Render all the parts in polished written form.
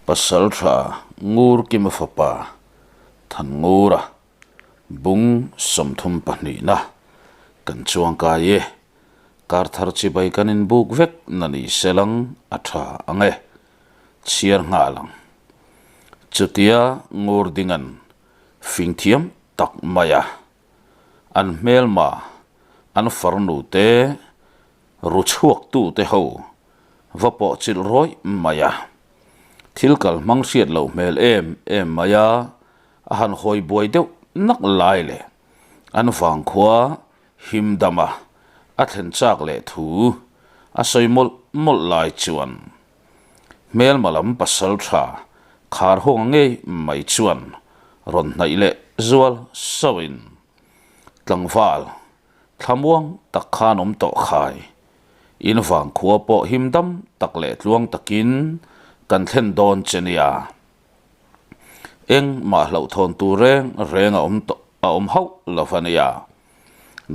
Pasaltha Ngurkima fapa Thanngura bung 32na kan chuangkai e. Kar thar chibai kan inbuk vek na ni selang a tha ang e. Chhiar nghal ang. Chutia Ngur dingan fing thiam tak mai a. An hmelma, an farnu te, ru chhuak tu te ho va pawh chilh rawih mai a. Thil kal hmang hriat loh hmel em em mai a, a han hawi buai deuh nak lai leh an vangkhua him dam a, a thlen chak leh thu a sawi mawlh mawlh lai chuan hmelma lam pasal tha khar hawnga ngei mai chuan rawn hnaih leh zual sauhin tlangval Thlamuang tak khan awm tawh khai. In vangkhua pawh him dam tak leh tluang takin kan thlen dawn che nia. Eng mah hlauhthawn tur reng reng a awm tawh a awm hauh lo va nia.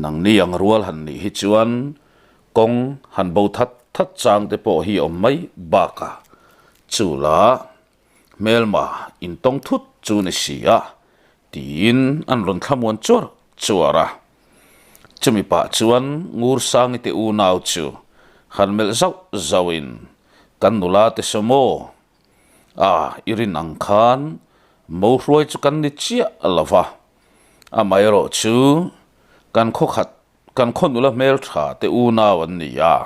Nangni ang rual han nih hi chuan kawng han bo that that chang te pawh hi awm mai bakah chu la hmelma intawng thut chu ni si a tiin an rawn thlamuan chuar chuar a. Chumi pah chuan Ngursangi te unau chu han melh zauh zauhin, Kan nula te saw maw? A, i rin ang khan mo hruai chu kan ni chiah lo va, amaherawh chu kan khawkhat kan khaw nula hmeltha te unau an ni a,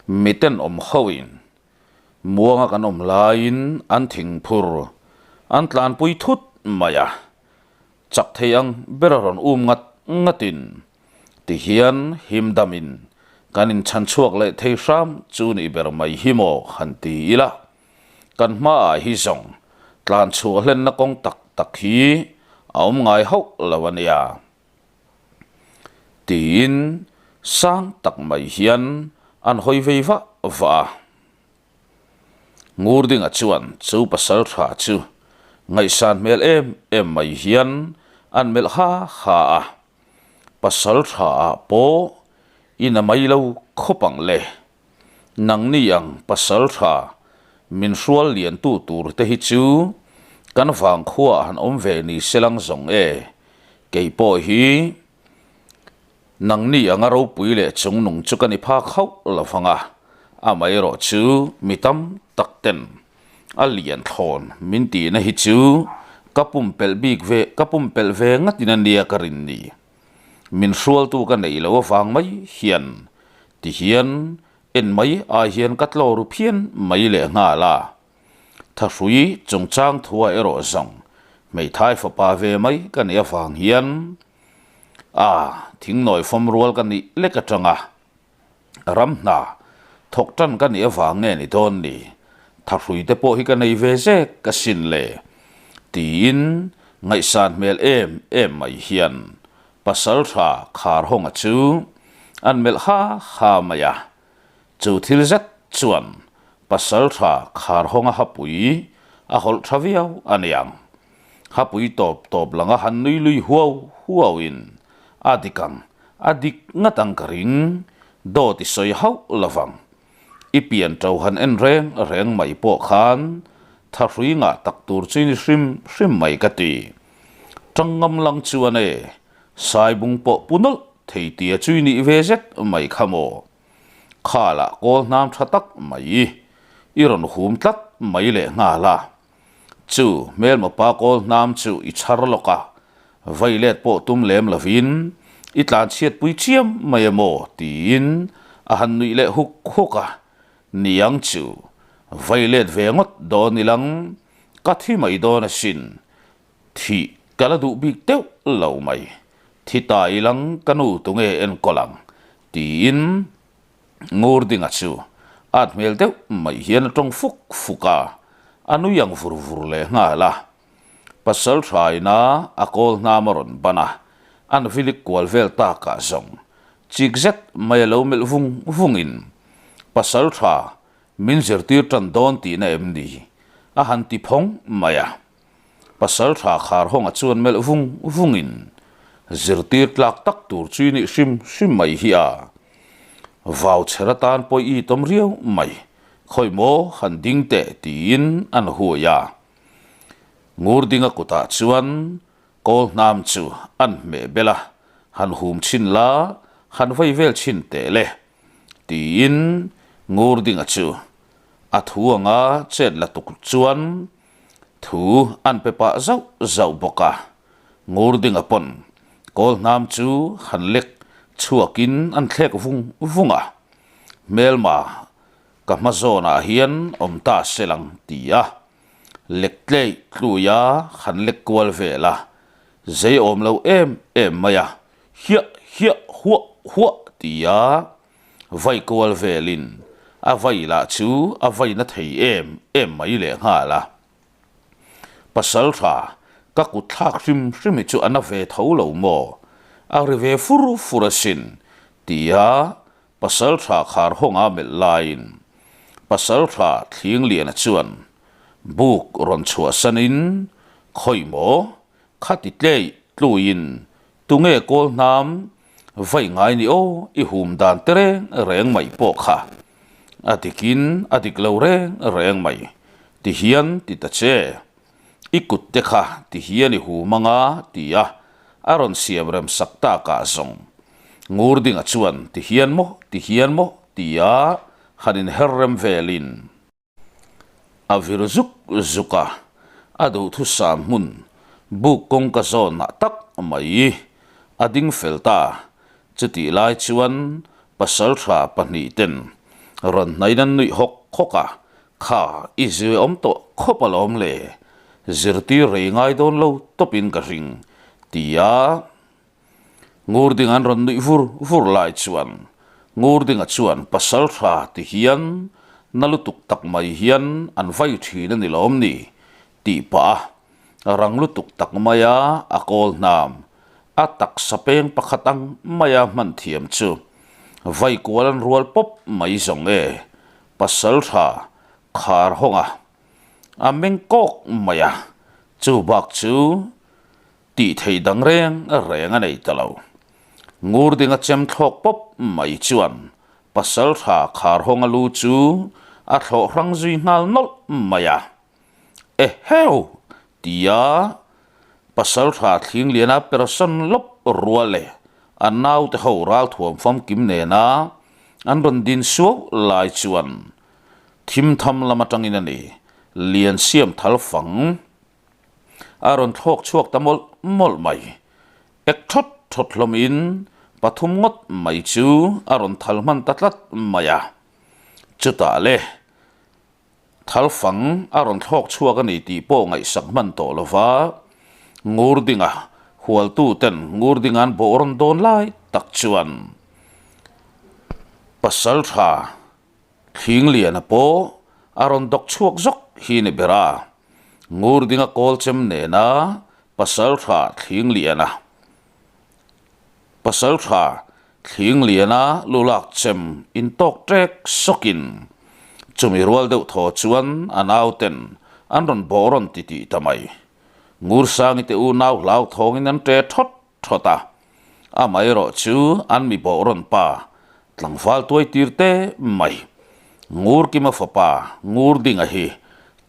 miten awm hoin Muanga kan awm laiin an thingphur an tlanpui thut mai a, chak thei ang ber a rawn um ngat ngatin tihian him damin kan inchhan chhuak leh thei hram chu nih ber mai hi maw han ti ila, kan hmaah hi zawng tlan chhuah hlenna kawng tak tak hi a awm ngai hauh lo a nia. Tiin sang tak mai hian an hawi vei vah vah a. Ngurdinga chuan chu pasal tha chu ngaihsan hmel em em mai hian an melh ha ha a, pasal tha ah pawh in a mai lo khawp ang le, nangni ang pasal tha min hrual lian tu tur te hi chu kan vangkhua ah han awm ve ni selang zawng e. Kei pawh hi nangni anga ropui leh chungnung chu ka ni phak hauh lo vang a, amaherawh chu mi tam tak ten a lian thlawn min tihna hi chu ka pumpelh bik ve ka pumpelh ve ngatin a nia ka rin ni. Min hrualtu ka neih loh avang mai hian tihian en mai ai hian ka tlaw ru phian mai leh nghal a. Thahrui chungchang thua erawh zawng hmeithai fapa ve mai ka nih avang hian a thingnawi fawm rual ka nih lek atanga ram hna thawk tan ka nih avang nge ni dawn ni, thahrui te pawh hi ka nei ve zek ka sin le tiin ngaihsan hmel em em mai hian pasaltha Kharhawnga chu an melh ha ha mai a. Chu thil zet chuan pasaltha Kharhawnga hapui a hawlh tha viau a niang. Hapui tawp tawp langa han nui lui huau huauin a dik ang, a dik ngat ang ka ring, dawt i sawi hauh lovang. I pian to han en reng reng mai pawh khan thahrui ngah tak tur chu ni hrim hrim mai ka ti. Tangngam lang chuan e, Saibung pawh pu nawlh thei tia chu i nih ve zet mai kha maw? Khalah kawl hnam tha tak mai i rawn hum tlat mai leh nghal a. Chu hmelma pa kawl hnam chu i chhar lawk a, vei let pawh tum lem lovin i tlanchhiat pui chiam mai emaw tiin a han nuih leh huk huk a. Niang chu vei let ve ngawt dawn ilang ka thi mai dawn asin. Thih ka la duh bik deuh lo mai. Thi ta ilang ka nu tunge enkawl ang tiin Ngurdinga chu at hmel deuh mai hian a tawng fuk fuk a, a nui ang vur vur leh nghal a. Pasal thaina a kawl hnam a rawn ban a, an vilik kual vel takah zawng chik zet mai a lo melh vung vungin pasal tha min zirtir tan dawn tihna em ni a han ti phawng mai a. Pasal tha khar hawnga chuan melh vung vungin zirtir tlak tak tur chu i nih hrim hrim mai hi a. Vau chher atan pawh i itawm riau mai. Khawi maw han ding teh tiin an hui a. Ngurdinga kutah chuan kawl hnam chu an hmeh bel a, han hum chhin la, han vei vel chhin teh le tiin Ngurdinga chu a thu anga chet la tuk chuan thu an pe pah zauh zauh bawk a. Ngurdinga pawn kawl hnam chu han lek chhuakin an thlek vung vung a, Hmelma ka hma zawnah hian awm ta se lang ti a, lek tleih tluia han lek kual vel a, zei awm lo em em mai a, hiah hiah huah huah ti a vai kual velin a vai lah chu a vai na thei em em mai lehnghal a. Pasal tha, ka kut thlak hrim hrim hi chu a na ve tho lo maw? A ri ve fur fur asin, tia pasal tha khar hawnga melh laiin pasal tha Thlingliana chuan buk rawn chhuahsanin, Khawi maw? Khati tleih tluiin tunge kawl hnam vai ngai ni aw i hum dan te reng reng mai pawh kha a dikin a dik lo reng reng mai ti hian ti ta che i kut te kha ti hian i hum anga ti a a rawn siam rem sak tak ah zawng Ngurdinga chuan ti hian maw ti hian maw ti a han inher rem velin. A vir zuk zuk a, a duhthusam hmun buk kawngka zawnah tak mai a ding fel ta. Chutih lai chuan pasaltha pahnih ten rawn hnaiin an nuih hawk hawk a, Kha i zir awm tawh khawp alawm le, zirtir rei ngai dawn lo tawpin ka ring, ti a. Ngurding an rawn nuih vur vur lai chuan Ngurdinga chuan pasal tha ti hian na lutuk tak mai hian an vai thin a ni lawm ni tih pah a rang lutuk tak maia a kawl hnam a taksa peng pakhat ang maia hman thiam chu vai kual an rual pawp mai zawng e pasal tha khar hawng a a meng kawk mai a chu bak chu Tih theih dang reng reng a nei ta lo. Ngurdinga chem thlawk pawp mai chuan pasal tha Kharhawnga lu chu a thlawh hrang zui nghal nawlh mai a. Eheu! tia pasal tha Thlingliana persan lawp rual leh a naute ho ralthuam famkim nena an rawn din suau lai chuan thim tham lam atangin a ni Liansiam thal fang A rawn thlawk chhuak ta mawlh mawlh mai. Ek thawt thawt hlawmin pathum ngawt mai chu a rawn thal hman ta tlat mai a. Chutah le, thal fang a rawn thlawk chhuak a ni tih pawh ngaihsak hman tawh lo va, Ngurdinga hualtuten Ngurdinga'n bawh rawn dawn lai tak chuan Pasaltha Thlingliana pawh a rawn dawk chhuak zawk hi ni ber a. Ngurdinga kawlchem nena Pasaltha Thlingliana Pasaltha Thlingliana lulak chem intawk ṭek sawkin chumi rual deuh thaw chuan a nauten an rawn bawh rawn ti tih ta mai. Ngursangi te unau hlauthawngin an ṭe ṭhawt ṭhawt a, amaherawh chu an mi bawh rawn pa tlangval tuai tir te mai. Ngurkima fapa Ngurdinga hi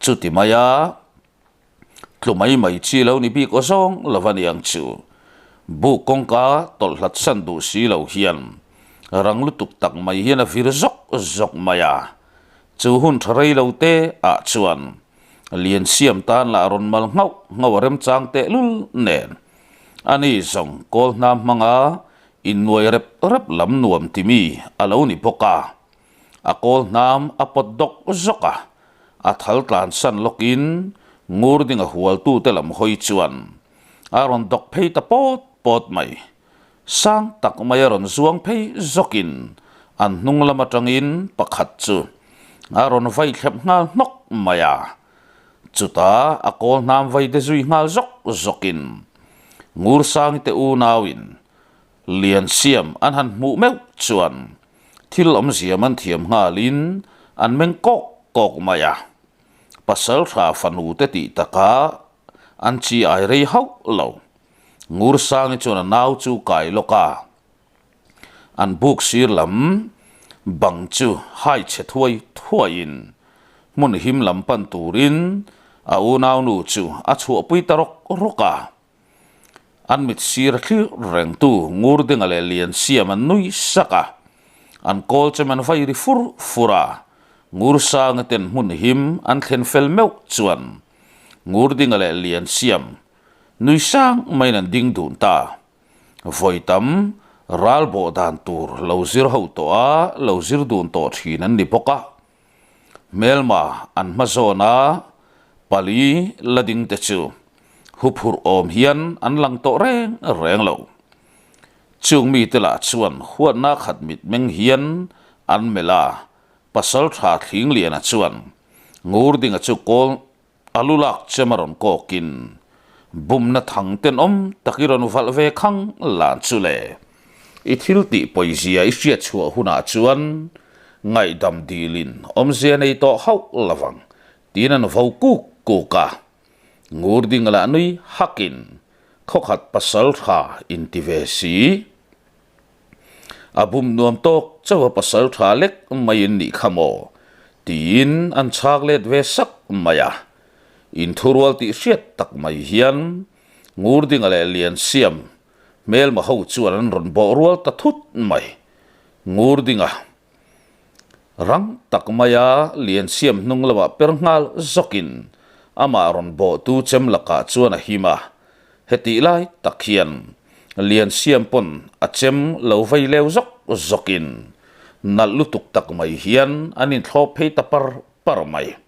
chuti maia tlu mai mai chi lo ni bik aw zawng lo va niang chu. Buk kawngka tawlh hlat san duh si lo hian rang lutuk tak mai hian a vir zawk zawk mai a, chu hun tha rei lo te ah chuan Liansiam tan lah rawn mal nghauh nghauh a remchang tehlul nen. Ani zawng kawl hnam hmanga innuai rep rep lam nuam ti mi a lo ni bawk a. A kawl hnam a pawt dawk zawk a, a thal tlansan lawkin Ngurdinga hualtute lam hawi chuan a rawn dawk phei ta pawt pawt mai. Sang tak mai a rawn zuang phei zawkin an hnung lam atangin pakhat chu a rawn vai thlep nghal hnawk mai a. Chutah a kawl hnam vai te zui nghal zawk zawkin Ngursangi te unauin Liansiam an han hmuh meuh chuan thil awmzia man thiam nghalin an meng kawk kawk mai a. Pasaltha fanu te tih takah an chi ai rei hauh lo. Ngursangi chuan a nau chu kai lawk a. An buk sir lam bang chu hai chhe thuai thuaiin. hmun him lam pan turin a unaunu chu a chhuahpui ta rawk rawk a. An mit sir a thlir rengtu Ngurdinga leh Liansiam an nui sak a, an kawl chem an vai ri fur fur a, Ngursanga ten hmun him an thlen fel meuh chuan Ngurdinga leh Liansiam nui sang maiin an ding dun ta. Vawi tam ral bawh dan tur lo zir ho tawh a, lo zir dun tawh thin an ni bawk a. Hmelma an hma zawn a, pali la ding te chu huphurh awm hian an lang tawh reng reng lo. Chung mite lah chuan huatna khat mitmeng hian an melh a, Pasaltha Thlingliana chuan Ngurdinga chu kawl A lu lak chem a rawn kawkin bumna thang tenawm tak i rawn valh ve khang lan chu le. I thil tih pawizia i hriat chhuah hunah chuan ngaihdam dilin awmzia nei tawh hauh lovang tiin an vo kuk kuk a. Ngurding lah nui hakin khawkhat pasal tha inti ve si. A bum nuam tawk chauh a pasal tha lek maiin nih kha maw? tiin an chhak let ve sak mai a. Inthurual tih hriat tak mai hian Ngurdinga leh Liansiam hmelma ho chuan an rawn bawh rual ta thut mai. Ngurdinga rang tak maia Liansiam hnung lamah per nghal zawkin amah rawn bawhtu chem lakah chuan a him a. Hetih lai tak hian Liansiam pawn a chem lo vei leu zawk zawkin nalh lutuk tak mai hian an inthlawp phei ta par par mai.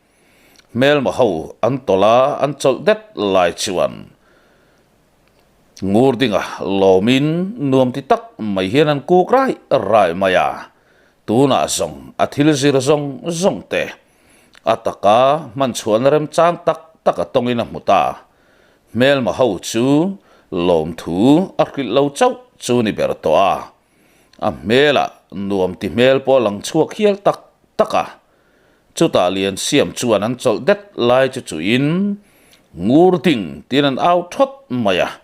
Hmelma ho an tawlh a, an chawlh det lai chuan Ngurdinga lawmin nuam ti tak mai hian an kuk rai rai mai a, tunah zawng a thil zir zawng zawng te a taka hman chhuahna remchang tak tak a tawngin a hmu ta. Hmelma ho chu lawmthu a hrilh lo chauh chu ni ber tawh a, a hmelah nuam ti hmel pawh a lang chhuak hial tak tak a. Chutah Liansiam chuan an chawlh det lai chu chuhin ngur ding tiin an au thawt mai a,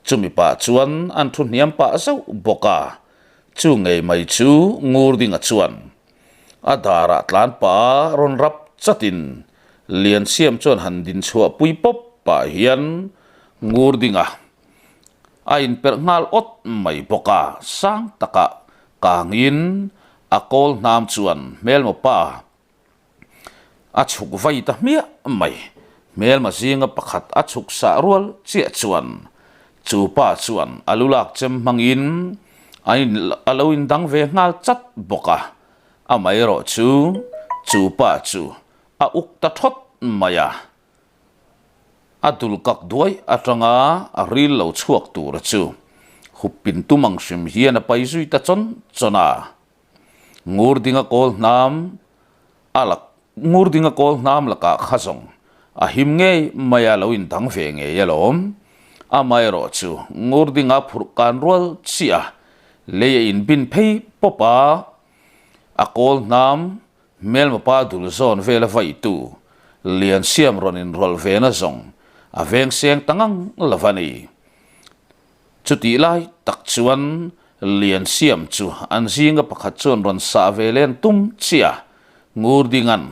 chumi pah chuan an thu hniam pah zauh bawk a, chu ngei mai chu ngur dinga chuan A darah tlan pah a rawn rap chatin Liansiam chuan han din chhuah pui pawp pah hian ngur dinga a inperh nghal awt mai bawk a, sang takah kangin a kawl hnam chuan hmelma pa A chhuk vai ta hmiah mai. Hmelma zinga pakhat a chhuk sah rual chiah chuan chu pa chuan a lu lak chem hmangin a in a lo indang ve nghal chat bawk a. Amaherawh chu chu pa chu a uk ta thawt mai a. A dul kak duai atanga a ril lo chhuak tura chu hup pin tum ang hrim hian a pai zui ta chawn chawn a. Ngurdinga kawl hnam a lak Ngurdinga kawl hnam lakah kha zawng a him ngei mai a lo indang ve ngei alawm. Amaherawh chu Ngurdinga phurh kan rual chiah a lei a inbin phei pawp a, a kawl hnam hmelma pa dul zawn vel a vaitu Liansiam rawn inrawlh ve na zawng a veng seng ta ngang lo va ni. Chutih lai tak chuan Liansiam chu an zinga pakhat chuan rawn sah ve len tum chiah Ngurdinga'n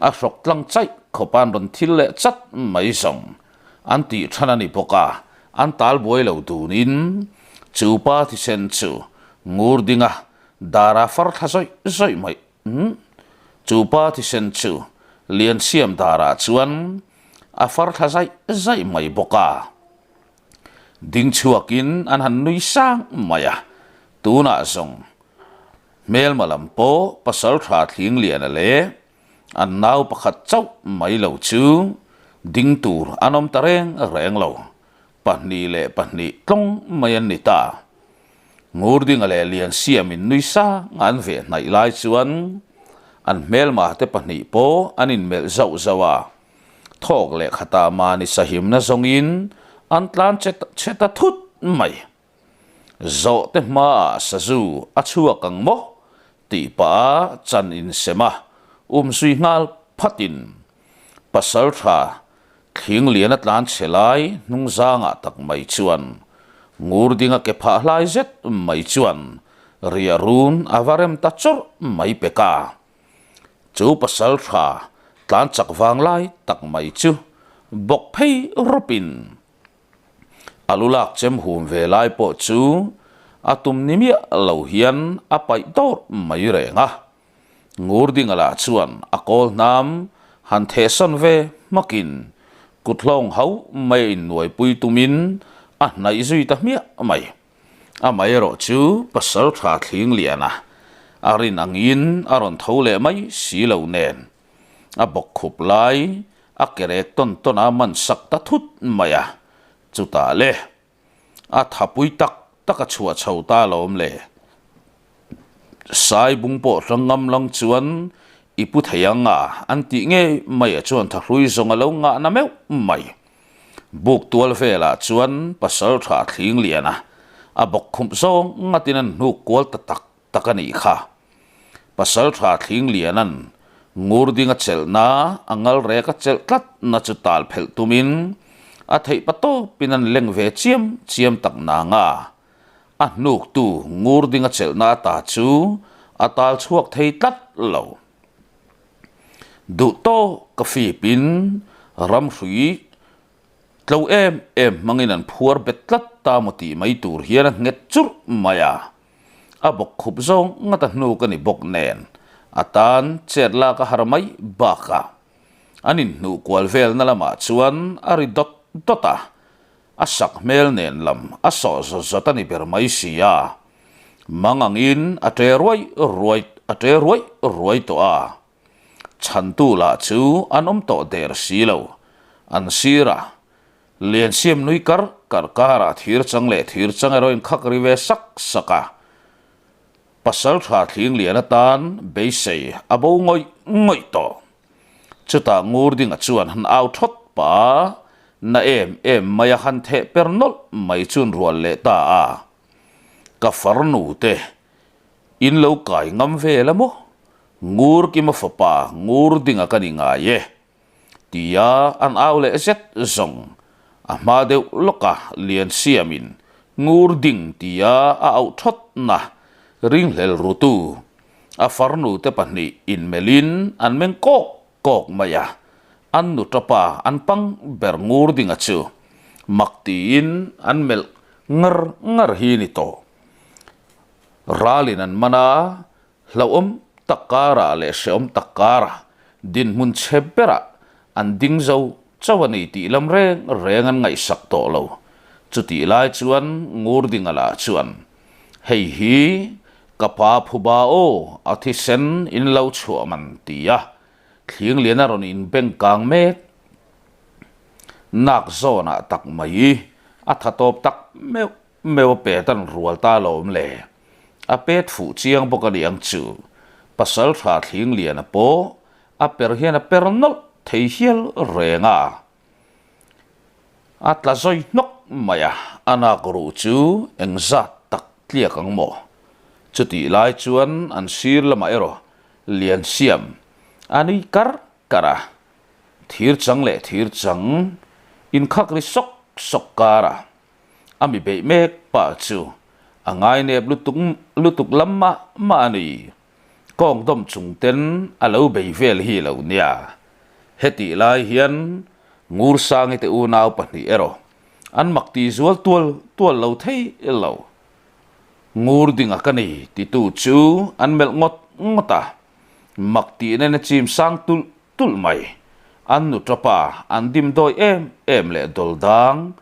a hrawk tlang chaih khawp an rawn thil leh chat mai zawng an tih than a ni bawk a, an tal buai lo dunin chu pa thisen chu Ngurdinga dara far thla zawih zawih mai chu pa thisen chu Liansiam darah chuan a far thla zaih zaih mai bawk a. Ding chhuakin an han nui sang mai a, tunah zawng hmelma lam pawh pasal tha thling liana leh an nau pakhat chauh mai lo chu ding tur an awm ta reng reng lo, pahnih leh pahnih tlawng mai an ni ta. Ngurdinga leh Liansiamin nui sang an veh hnaih lai chuan an hmelma te pahnih pawh an inmelh zauh zauh a. Thawk leh khatah mahni sahimna zawngin an tlan che che ta thut mai. Zawhte hmaah sazu a chhuak ang maw tih pah a chan insem a, umzui nghal phatin pasal tha thling lian a tlan chhe lai hnungzangah tak mai chuan Ngurdinga ke phah hlai zet mai chuan riah run a va rem ta chawrh mai pek a. Chu pasal tha. tlan chak vang lai tak mai chu bawk phei rawpin a lu lak chem hum ve lai pawh chu a tum ni miah lo hian a paih dawrh mai reng a. Ngurdinga lah chuan a kawl hnam han thehsan ve hmakin kut hlawng hauh mai a innuaipui tumin a hnaih zui ta hmiah mai. Amaherawh chu Pasaltha Thlingliana a rin angin a rawn tho leh mai si lo nen a bawk khup lai a ke rek tawn tawn a man sak ta thut mai a, chutah le a thapui tak tak a chhuah chho ta alawm le. Sai bung pawh hrang ngam lang chuan i pu thei ang a an tih ngei mai a chuan thahrui zawng a lo ngahna meuh mai. Buk tual velah chuan Pasaltha Thlingliana a bawk khumh zawng ngatin an hnuk kual ta tak tak a nih kha. Pasaltha Thlingliana'n Ngurdinga chelhna a ngal rek a chelh tlat na chu tal phelh tumin a theih pa tawpin an leng ve chiam chiam tak nang a, a hnuktu Ngurdinga chelhna ata chu a tal chhuak thei tlat lo. Duh tawk ka fipin ramhrui tlo em em hmangin an phuar bet tlat ta maw tih mai tur hian a nghet churh mai a. A bawk khup zawng ngat a hnu ka ni bawk nen a tan chet lak a har mai bakah an inhnuh kual velna lamah chuan a ri dawt dawt a, a sak hmel nen lam a sawh zawt zawt a ni ber mai si a. Mang angin a ṭe ruai ruai a ṭe ruai ruai tawh a. Chhantu lah chu an awm tawh der si lo. An sirah Liansiam nui kar kar karah thir chang leh thir chang erawh in khak ri ve sak sak a. Pasalṭha Thlinglian atan beisei a bo ngawih ngawih tawh. Chutah Ngurdinga chuan han au thawt pah a, na em em mai a han theh per nawlh mai chuan rual leh ta a. Ka farnu te in lo kai ngam vel a maw? Ngur Kima fapa Ngur Dinga ka ni ngai e. Tia an au leh zet zawng. A hma deuh lawka Lian Siamin Ngur Ding tia a auh thawt na ringhlel rutu a farnu te pahnih inmelhin an meng kawk kawk mai a, an nu tapa an pang ber ngur dinga chu mak tiin an melh ngar ngar hi ni tawh. Ralin an man a, hlauhawm tak karah leh hrehawm tak karah dinhmun chhe berah an ding zo chauh a ni tih lam reng reng an ngaihsak tawh lo. Chutih lai chuan ngur dinga lah chuan Hei hi ka pa phuba aw a thisen in lo chhuah man ti a, thlinglian a rawn inbeng kang mek. Nak zawnah tak mai a tha tawp tak meuh meuh a pet an rual ta alawm le. A pet fuh chiang bawk a ni ang chu. Pasal tha thlingliana pawh a per hian a per nawlh thei hial reng a. A tla zawi hnawk mai a, a nak ruh chu engzat tak tliak ang maw? Chutih lai chuan an sir lamah erawh lian siam a nui kar kar a, thir chang leh thir chang inkhak ri sawk sawk kar a, a mi beih mek pah chu a ngainep lutuk lutuk lam mah mah a ni. Kawng dawm chung ten a lo bei vel hi lo nia. Hetih lai hian Ngursangi te unau pahnih erawh an mak ti zual tual tual lo thei lo. Ngur dinga ka ni titu chu an melh ngawt ngawt a, mak tih nen a chim sang tulh tulh mai. An nu tapa an dim dawi em em leh dawl dang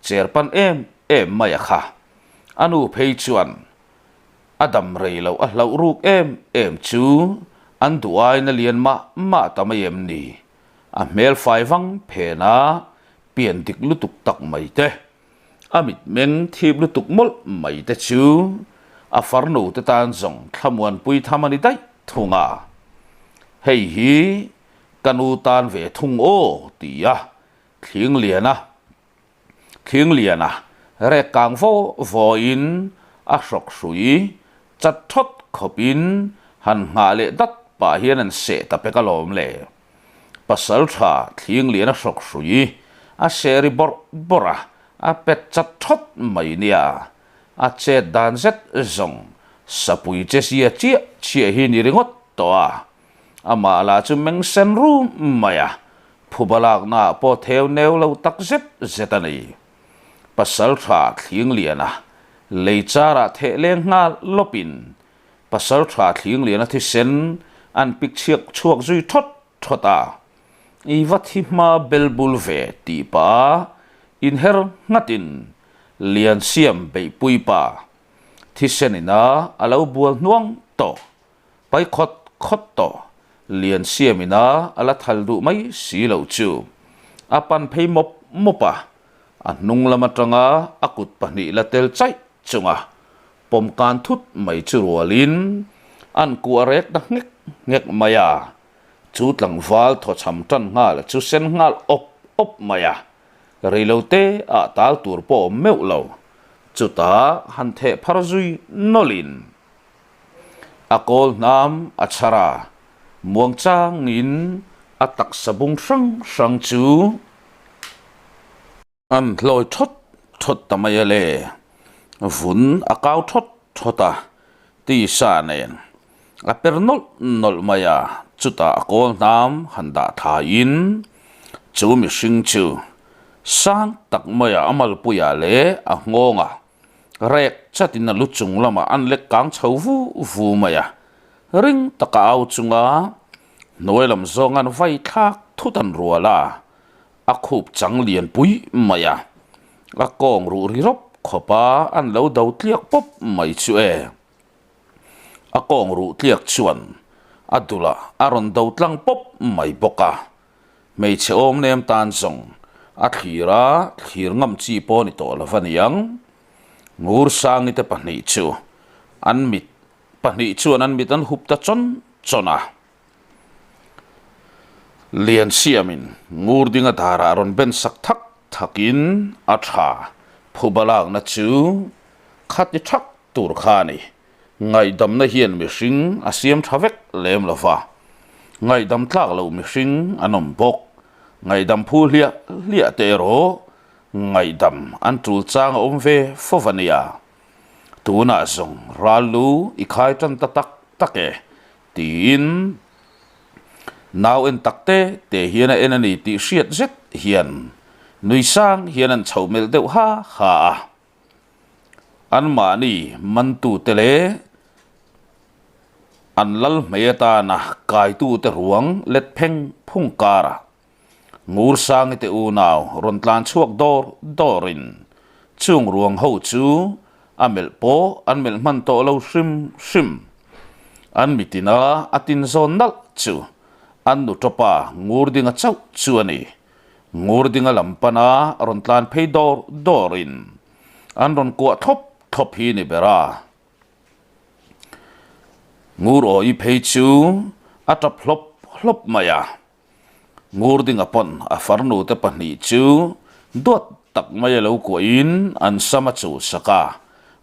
cher pan em em mai a kha. A nu phei chuan A dam rei loh a hlauh ruk em em chu an duh aiin a lian mah mah ta mai em ni? A hmel fai vang phen a, pian dik lutuk tak mai te, a mitmeng thip lutuk mawlh mai te chu a farnu te tan zawng thlamuanpui tham a ni daih thung a. Hei hi ka nu tan ve thung aw ti a thling lian a. Thingliana rek kang vo vawiin a hrawk hrui chat thawt khawpin han nghah leh dat pah hian an seh ta pek alawm le. Pasaltha Thingliana hrawk hrui a seh ri bawrh bawrh a, a pet chat thawt mai nia. A chet dan zet zawng sapui che zia chiah chiah hi ni ringawt tawh a. Amah lah chu meng sen rum mai a, phuba laknaah pawh theu neu lo tak zet zet a ni. Pasaltha Thlingliana lei charah theh leng nghal lawpin Pasaltha Thlingliana thisen an pik chhiak chhuak zui thawt thawt a, I va thi hma bel bul ve tih pah inher nghatin Liansiam beihpui pa thisen ina a lo bual hnuang tawh. Pai khawt khawt tawh, lian siam ina a la thal duh mai si loh chu. A pan phei mawp mawp a, a hnung lam atanga a kut pahnih la tel chaih chunga pawm kan thut mai chu rualin an kuah rek ta nghek nghek mai a. Chu tlangval thawchham tan nghal chu sen nghal awp awp mai a, reilote ah tal tur pawh awm meuh lo. Chutah han theh phar zui nawlhin. A kawl hnam a chhar a, muang changin a taksa bung hrang hrang chu an hlawi thawt thawt ta mai a le. Vun a kau thawt thawt a, tisa nen a per nawlh nawlh mai a, chutah a kawl hnam han dah thaiin chu mihring chu sang tak maia a malpuiah leh a nghawngah Rek chatin a lu chung lamah an lek kang chho vu vu mai a, ring taka au chunga hnuai lam zawng an vai thlak thut an rual a, a khup chang lian pui mai a, a kawng ruh ri rawp khawp a an lo do tliak pawp mai chu e. A kawng ruh tliak chuan a dulah a rawn do tlang pawp mai bawk a, Hmeichhe awm nem tan zawng a thlir a, thlir ngam chi pawh ni tawh lo va niang. Ngursangi te pahnih chu an mit pahnih chuan an mit an hup ta chawn chawn a. Liansiamin Ngurdinga darah rawn ben sak thak thakin a tha phuba lakna chu khati thak tur kha a ni. Ngaihdamna hian mihring a siam tha vek lem lo va, ngaihdam tlak loh mihring an awm bawk. Ngaihdam phu hliah hliah te erawh ngaihdam an tul chang a awm ve fo va nia. Tunah zawng ral lu i khai tan ta tak tak e tiin nau en tak te te hian a en a ni tih hriat zet hian nui sang hian an chhoh melh deuh ha ha a. Anmahni mantute leh an lal hmei atana kaitute ruang let pheng phung karah Ngursangi te unau rawn tlan chhuak dawr dawrin chung ruang ho chu a melh pawh an melh hman tawh lo hrim hrim. An mitina a tin zawn nalh chu an nu tawpa Ngurdinga chauh chu a ni. Ngurdinga lam pana rawn tlan phei dawr dawrin an rawn kuah thlawp thlawp hi ni ber a. Ngur awi phei chu a tap hlawp hlawp mai a. Ngurdinga pawn a farnu te pahnih chu duat tak mai a lo kuahin an sam a chulsak a,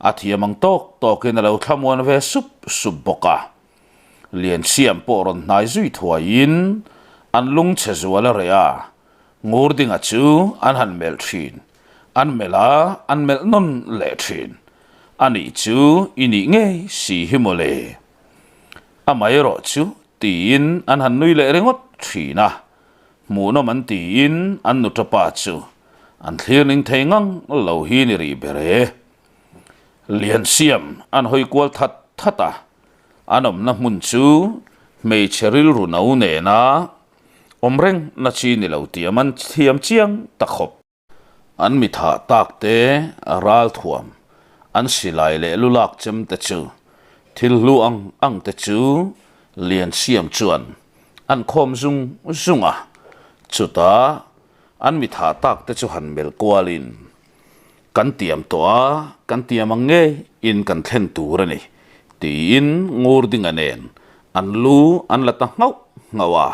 a thiam ang tawk tawkin a lo thlamuan ve sup sup bawk a. Liansiam pawh rawn hnai zui thuaiin an lung chhe zual a reh a, Ngurdinga chu an han melh thin, an melh a, an melh nawn leh thin. A nih chu i nih ngei si hi maw le? Amaherawh chu tiin an han nui leh ringawt thin a, hmuhnawm an tiin an nutapa chu an thlir ning thei ngang lo hi ni rih ber e. Liansiam an hawi kual that that a, An awmna hmun chu hmeichhe rilru no nena awm reng na chi ni lo tih a man thiam chiang ta khawp. An mi thah tak te ralthuam, an silai leh lu lak chem te chu thil hlu ang ang te chu Liansiam chuan an khawm zung zung a, chutah an mi thah tak te chu han melh kualin Kan tiam tawh a, kan tiam ang ngei in kan thlen tur a ni, tiin Ngurdinga nen an lu an la ta nghauh nghauh a.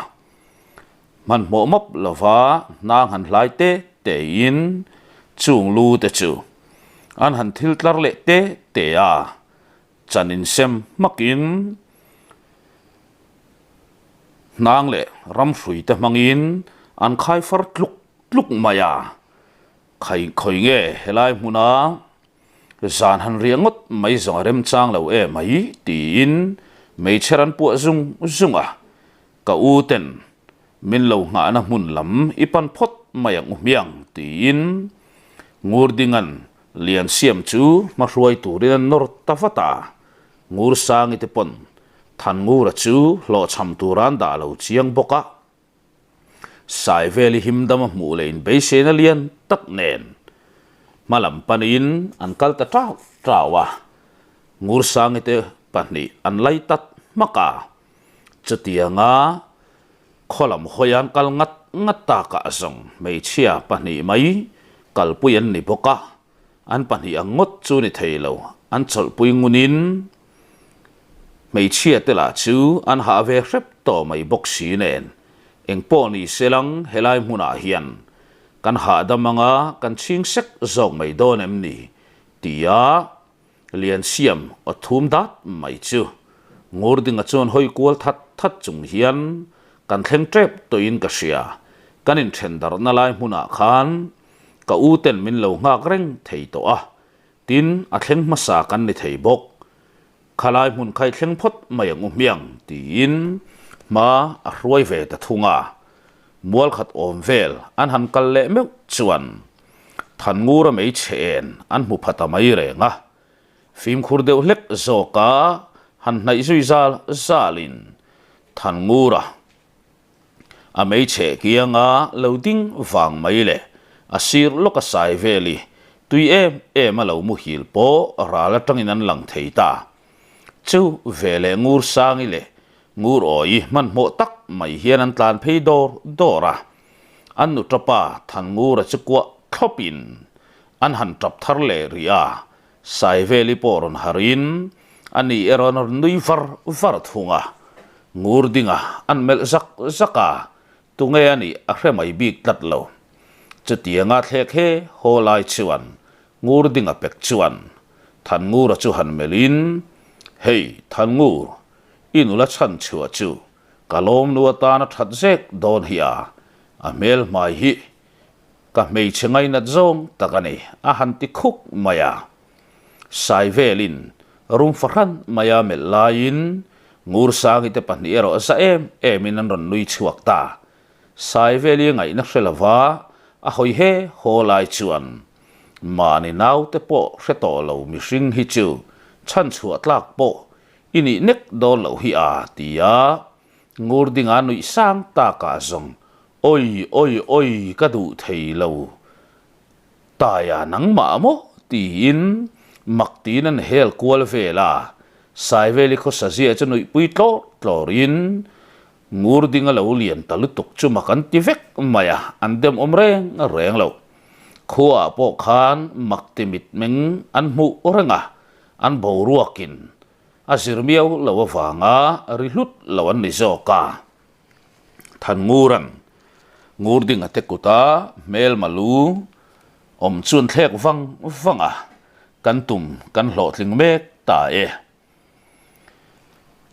Hmanhmawh mawp lova hnang han hlai te tein chung lu te chu an han thil tlar leh te te a, chan insem hmakin hnang leh ramhrui te hmangin an khai far tluk tluk mai a. Khai khawi nge helai hmuna zan han riah ngawt mai zawng a remchang lo em mai tiin meichher an puah zung zung a. Ka u ten min lo nghahna hmun lam i pan phawt mai ang u hmiang tiin Ngurdinga'n Liansiam chu hmahruai turin an nawr ta vat a. Ngursangi te pawn Thanngura chu hlawhchham tura an dah lo chiang bawk a. Saiveli himdam a hmuh leh inbeisena lian tak nen hma lam panin an kal ta tau tau a, Ngursangi te pahnih an lai tat hmak a. Chutianga khaw lam hawi an kal ngat ngat takah zawng hmeichhia pahnih mai kalpui an ni bawk a, An pahnih ang ngawt chu ni thei lo, an chawlhpui ngunin hmeichhia te lah chu an hah ve hrep tawh mai bawk si nen, engpawh ni se lang helai hmunah hian kan hahdam anga kan chhing sek zawk mai dawn em ni? tia Liansiam aw thum dat mai chu Ngurdinga chuan hawi kual that that chung hian kan thleng tep tawhin ka hria, kan inthen darhna lai hmunah khan Ka u ten min lo nghak reng thei tawh a, tin a thleng hmasa kan ni thei bawk. Khalai hmun khai thleng phawt mai ang u hmiang tiin hma a hruai ve ta thung a. Mual khat awm vel an han kal leh meuh chuan Thanngura meichhe en an hmu pha ta mai reng a. Fimkhur deuh hlek zawka han hnaih zui zal zalin Thanngura A hmeichhe kianga lo ding vang mai le, a sir lawk a sai vel i, tui em em a lo muhil pawh ral atangin an lang thei ta. Chu ve leh Ngur Sangi leh Ngur Awi hmanhmawh tak mai hian an tlan phei dawr dawr a, an nu tapa Thanngura chu kuah thlawpin an han tap thar leh rih a, Saiveli pawh rawn harin a ni erawh an rawn nui var var thung a, ngur dinga an melh zak zak a, tunge a nih a hre mai bik tlat lo. Chutianga thlek he haw lai chuan ngur dinga pek chuan Thanngura chu han melhin, Hei Thangngur, i nula chhan chhuah chu ka lawmnu atana that zek dawn hi a, a hmel hmai hi Ka hmeichhe ngainat zawng tak a ni, a han ti khuk mai a. Saivelin rum fahran maia melh laiin Ngursangi te pahnih erawh za em emin an rawn nui chhuak ta. Saiveli ngaihna hre lova a hawi he haw lai chuan mahni naute pawh hre tawh lo mihring hi chu chhanchhuah tlak pawh i nih nek dawn loh hi a, ti a. Ngurdinga nuih sang takah zawng Awi awi awi ka duh thei lo Taia nangmah maw? tiin mak tiin an hel kual vel a, Saiveli khawsa zia chu nuihpui tlawr tlawrin Ngurdinga lo lian ta lutuk chu mak an ti vek mai a, an dem awm reng reng lo. Khuaah pawh khan mak ti mitmeng an hmuh reng a, an boruakin a zir miau lo avanga ri hlut lo an ni zawk a. Thanngura'n Ngurdinga te kuta hmelma lu awm chuan thlek vang vang a, kan tum kan hlawhtling mek ta e.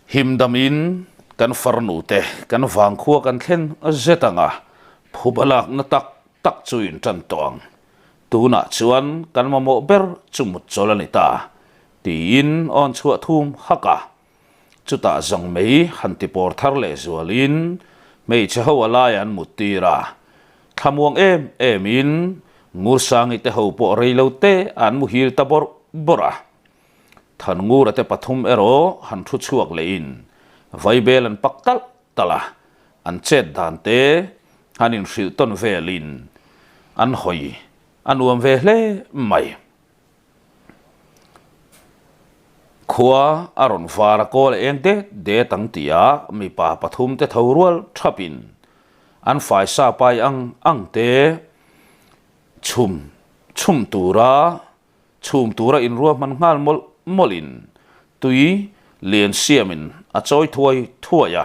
Himdamin kan farnu te kan vangkhua kan thlen zet ang a, phuba lakna tak tak chu in tan tawh ang. Tunah chuan kan mamawh ber chu mut chawl a ni ta, tiin awn chhuah thum hak a. Chutah zawng mai han ti pawr thar leh zualin hmeichhe ho a lai an mut tir a. Thlamuang em emin Ngursangi te ho pawh rei lo te an muhil ta bawrh bawrh a. Thanngura te pathum erawh han thu chhuak lehin vaibel an pak talh talh a, an chet dan te han inhrilh tawn velin an hawi a nuam ve hle mai. Khua a rawn var a kawl a eng det det ang tih a mipa pathum te tho rual thap in an faisa pai ang ang te chhum chhum tura chhum tura inruahman nghal mawlh mawlh in tui lian siam in a chawi thuai thuai a,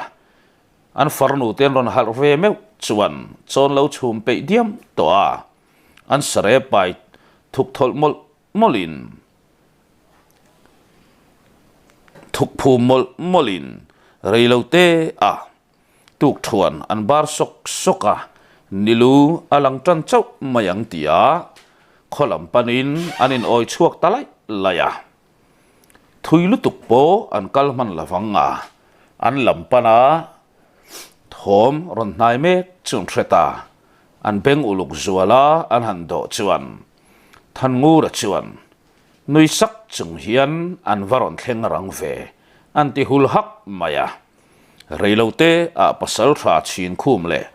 an farnu te an rawn harh ve meuh chuan chawn lo chhum peih diam tawh a. An sare pai thuk thawlh mawlh mawlhin, thuk phum mawlh mawlhin rei lo te a tuk thuan an bar sawk sawk a, nilu a lang tan chauh mai ang tia khaw lam panin an in awi chhuak ta laih laih a. Thui lutuk pawh an kal hman lovang a, an lam pana. Thawm rawn hnai mek chu an hre ta. An beng uluk zuala an han dawh chuan Thanngura chuan nui sak chung hian an va rawn thleng rang ve an ti hul hak mai a. Reilote ah pasaltha chhin khum leh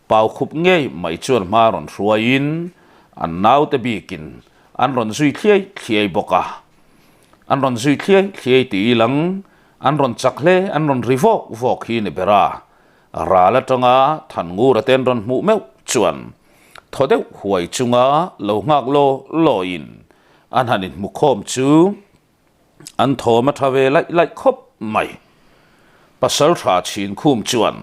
pau khup ngei mai chuan hma rawn hruaiin an naute bikin an rawn zui thliai thliai bawk a. An rawn zui thliai thliai ti ilang an rawn chak hle an rawn ri vawk vawk hi ni ber a. Ral atanga Thanngura te an rawn hmuh meuh chuan thaw deuh huai chunga lo nghak law lawin an han inhmu khawm chu an thawm a tha ve laih laih khawp mai. Pasaltha Chhinkhum chuan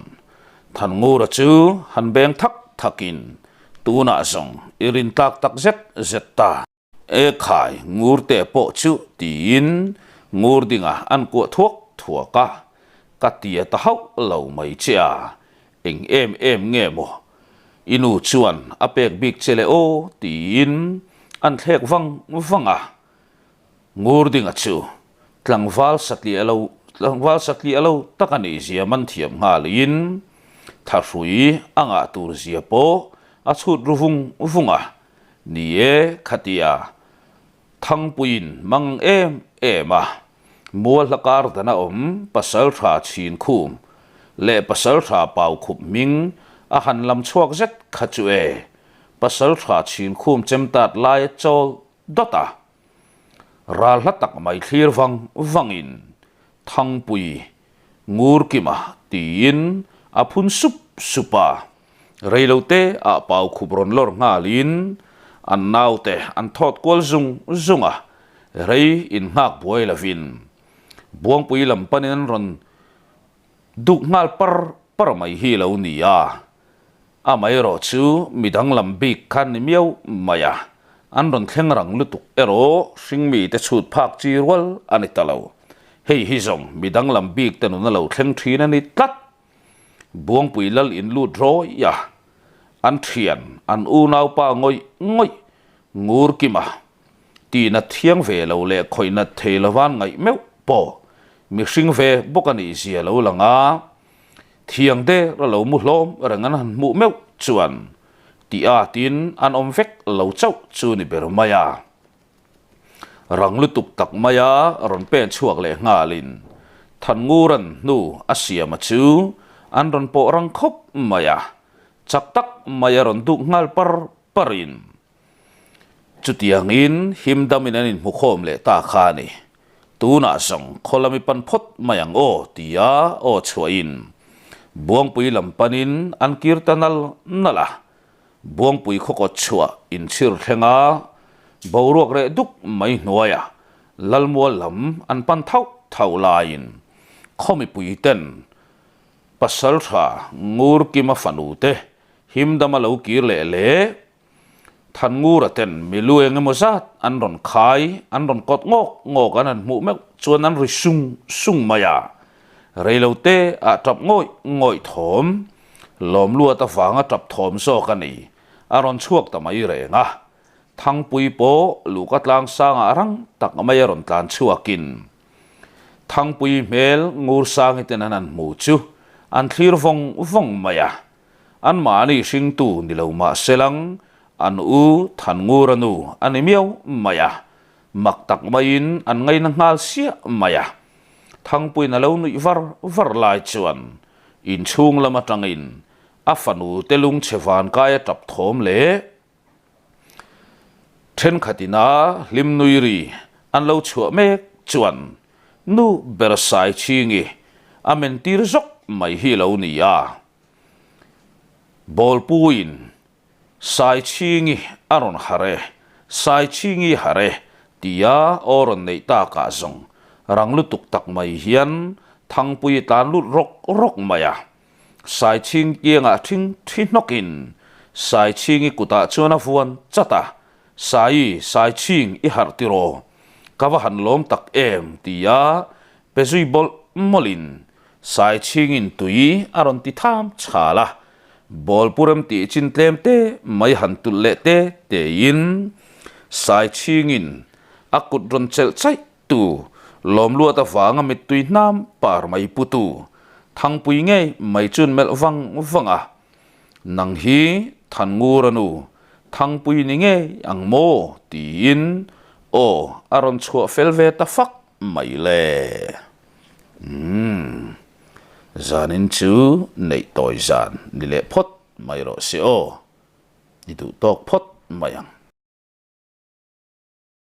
Thanngura chu han beng thak thakin tunah zawng i rintlak tak zet zet ta. E khai, Ngurte pawh chu tiin ngur dingah an kuah thuak thuak a, ka tia ta hauh lo mai che a, eng em em nge maw i nu chuan a pek bik che le aw tiin an thlek vang vang a, ngur dinga chu tlangval satliah lo tlangval satliah lo tak a nih zia man thiam nghalin thahrui a ngah tur zia pawh a chhut ru vung vung a. Ni e, khatia Thangpuiin mang em em a, Mualhla kar dana awm Pasaltha Chhinkhum leh Pasaltha Paukhup hming a han lam chhuak zet kha chu e, Pasaltha Chhinkhum chemtat lai a chawl dawt a. Ral hla tak mai thlir vang vangin Thangpui Ngurkima tiin a phun sup sup a. Reilote ah pau khup rawn lawr nghalin an naute an thawt kual zung zung a, rei in nghak buai lovin Buangpui lam panin an rawn duk nghal par par mai hi lo ni a. Amaherawh chu midang lam bik khan ni miau mai a, an rawn thleng rang lutuk erawh hringmite chhut phak chi rual a ni ta lo. Hei hi zawng midang lam bik te nun a lo thleng thin a ni tlat. Buangpui lal in lut rawi a, an thian an unaupa ngawih ngawih ngur kim a, tihna thiang ve lo leh khawihna thei lovan ngaih meuh pawh mihring ve bawk a nih zia lo lang a, thiang der a lo mu hlawm reng an han hmuh meuh chuan tih atin an awm vek lo chauh chu ni ber mai a. Rang lutuk tak maia rawn pen chhuak leh nghalin Thanngura'n hnu a siama chu an rawn pawh rang khawp mai a, chak tak maia rawn duk nghal par parin chutiangin him damin an inhmu khawm leh ta kha a ni. Tunah zawng khaw lami pan phawt mai ang aw tia aw chhuahin Buangpui lam panin an kir ta nal nal a, Buangpui khawkawt chhuah inchhir thlenga boruak reh duk mai hnuaia Lalmual lam an pan thauh thauh laiin khaw mipui ten Pasaltha Ngurkima fanu te himdama lo kir leh leh Thanngura ten milu eng emaw zat an rawn khai an rawn kawt ngawk ngawk an han hmuh meuh chuan an ri sung sung mai a, reilote ah tap ngawih ngawih thawm Lawmluat avanga tap thawm zawk a ni. A rawn chhuak ta mai reng a. Thangpui pawh luhka tlang sangah rang tak mai a rawn tlan chhuakin Thangpui hmel ngur sangi ten an han hmu chu an thlir vawng vawng mai a. Anmahni hringtu ni lo mah selang an u Thanngura nu a ni miau mai a. Mak tak maiin an ngaina nghal siah mai a. Thangpuiin a lo nuih var var lai chuan inchhung lam atangin a fanu te lungchhe vankai a tap thawm leh thenkhatin a hlim nui ri an lo chhuah mek chuan nu ber Saichhingi a men tir zawk mai hi lo ni a. Bawlpuiin Saichhingi a rawn harh e, Saichhingi harh e, tia aw rawn neih takah zawng rang lutuk tak mai hian Thangpui a tlan lut rawk rawk mai a. Saichhing kiangah thing thi hnawkin Saichhingi kutah chuan a vuan chat a, Sai, Saichhing i harh tiraw? Ka va han lawm tak em, tia pe zui bawlh mawlhin Saichhingin tui a rawn ti tham chhal a. Bawlpurem tih chin tlem te mai han tulh leh te tein Saichhingin a kut rawn chelh chaih tu Lawmluat avanga mittui hnam par mai putu. Thangpui ngei mai chuan melh vang vang a, Nang hi Thanngura nu Thangpui ni ngei ang maw? tiin aw a rawn chhuah fel ve ta fak mai le. Umm, zanin chu neih tawi zan ni leh phawt mai rawh se aw, i duh tawk phawt mai ang.